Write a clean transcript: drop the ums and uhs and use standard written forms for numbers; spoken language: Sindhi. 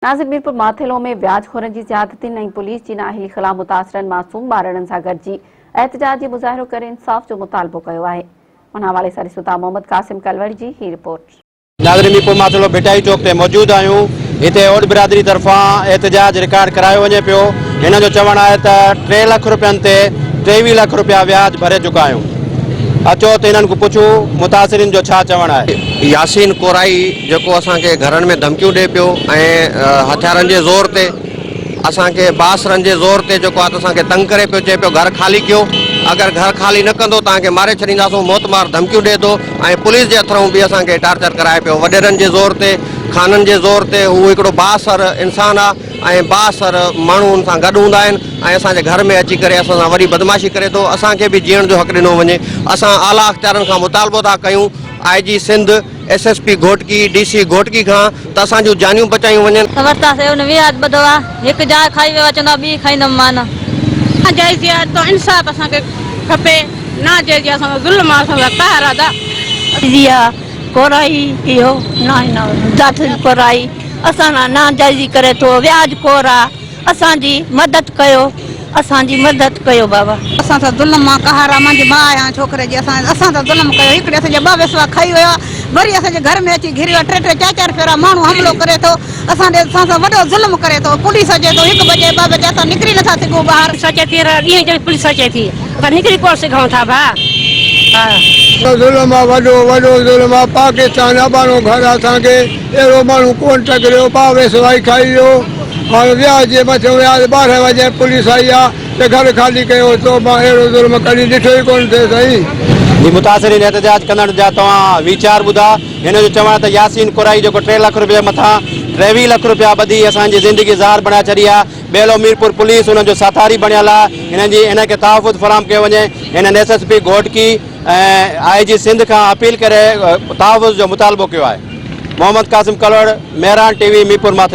ناظر ميرپور ماٿيلو ۾ وياج خورن جي زيادتين ۽ پوليس جي نااهلي خلاف متاثرن معصوم ٻارڙن سان گڏجي احتجاجي مظاهرو ڪري انصاف جو مطالبو ڪيو آهي ان حوالي سان ڏسون ٿا محمد قاسم ڪلوڙ جي هي رپورٽ. ناظرين ميرپور ماٿيلو ڀٽائي چوڪ تي موجود آهيون هتي اوڏ برادري طرفان احتجاج رڪارڊ ڪرايو وڃي پيو هنن جو چوڻ آهي ته ٽي لک روپين تي 23 لک روپيا وياج ڀري چڪا آهيون اچو ته هنن کان پڇون متاثرين جو ڇا چوڻ آهي. ياسين ڪورائي جيڪو اسان کي گهرن ۾ ڌمڪيون ڏئي پيو ۽ هٿيارن جي زور تي اسان کي بااثرن جي زور تي جيڪو آهي ته اسان کي تنگ ڪري پيو چئي پيو گهر خالي ڪيو اگر گهر خالي نه ڪندو توهان کي ماري ڇڏينداسون موت مار ڌمڪيون ڏئي ٿو ۽ پوليس جي هٿرئون به اسان کي ٽارچر ڪرائي پيو وڏيرن جي زور تي خانن جي زور تي هو هڪڙو بااثر انسان آهي ۽ بااثر ماڻهو ان سان گڏ هوندا آهن ۽ اسان جي گهر ۾ اچي ڪري اسان سان وڏي بدمعاشي ڪري ٿو اسان کي به جيئڻ جو حق ڏنو وڃي اسان اعليٰ اختيارن کان مطالبو ٿا ڪيون I G Sindh S S P Ghotki D C Ghotki کان ته اسان جون جانيون بچايون وڃن. ورتاسي ان ويهات ٻڌو آ هڪ جاء کائي ويو آ چوندو آ ٻي کائيندم مان نه. ناجائزي آ تو انصاف اسان کي کپي ناجائزي اسان سان ظلم آ اسان سان قهر آ دا. جائزي آ ڪورائي اهو نه داخل ڪورائي اسان سان ناجائزي ڪري ٿو وياج خور آ اسان جي مدد ڪيو اسان جي مدد ڪيو بابا. اسان سان ظلم آ قهر آ مانجي ماء آهيان ڇوڪري جي اسان اسان سان ظلم ڪيو هڪڙي اسان جا ٻه ويسوا کائي ويو آ وري اسان جي گهر ۾ اچي گهريو آ ٽي ٽي چار چار ڦيرا ماڻهو حملو ڪري ٿو اسان ڏي اسان سان وڏو ظلم ڪري ٿو پوليس اچي ٿو هڪ بجي ٻه بجي اسان نڪري نٿا سگهون ٻاهر. پوليس اچي ٿي ڏينهن جو پوليس اچي ٿي اسان نڪري ڪونه سگهون ٿا ڀاء ها. ظلم آ وڏو وڏو ظلم آ پاڪستان اباڻو گهر آ اسان کي اهڙو ماڻهو ڪونه ٽڪريو ٻاويس وائي کائي ويو هاڻ وياج جي مٿيون وياج 12 وڄي پوليس آئي آ ته گهر خالي ڪيو توبه اهڙو ظلم ڪڏهن ڏٺو ئي ڪونه ٿئي سائين. جي متاثرين احتجاج ڪندڙ جا توهان ويچار ٻڌا هن جو چوڻ آهي ته ياسين ڪورائي جيڪو ٽي لک روپيه مٿان 23 لک روپيا ٻڌي اسان جي زندگي زهر بڻائي ڇڏي آهي ٻيلو ميرپور پوليس انهن جو ساٿاري بڻيل آهي هنن جي هن کي تحفظ فراهم ڪيو وڃي هنن S S P Ghotki ۽ I G Sindh کان اپيل ڪري تحفظ جو مطالبو ڪيو آهي Muhammad Qasim Kalhoro Mehran T V Mirpur Mathelo.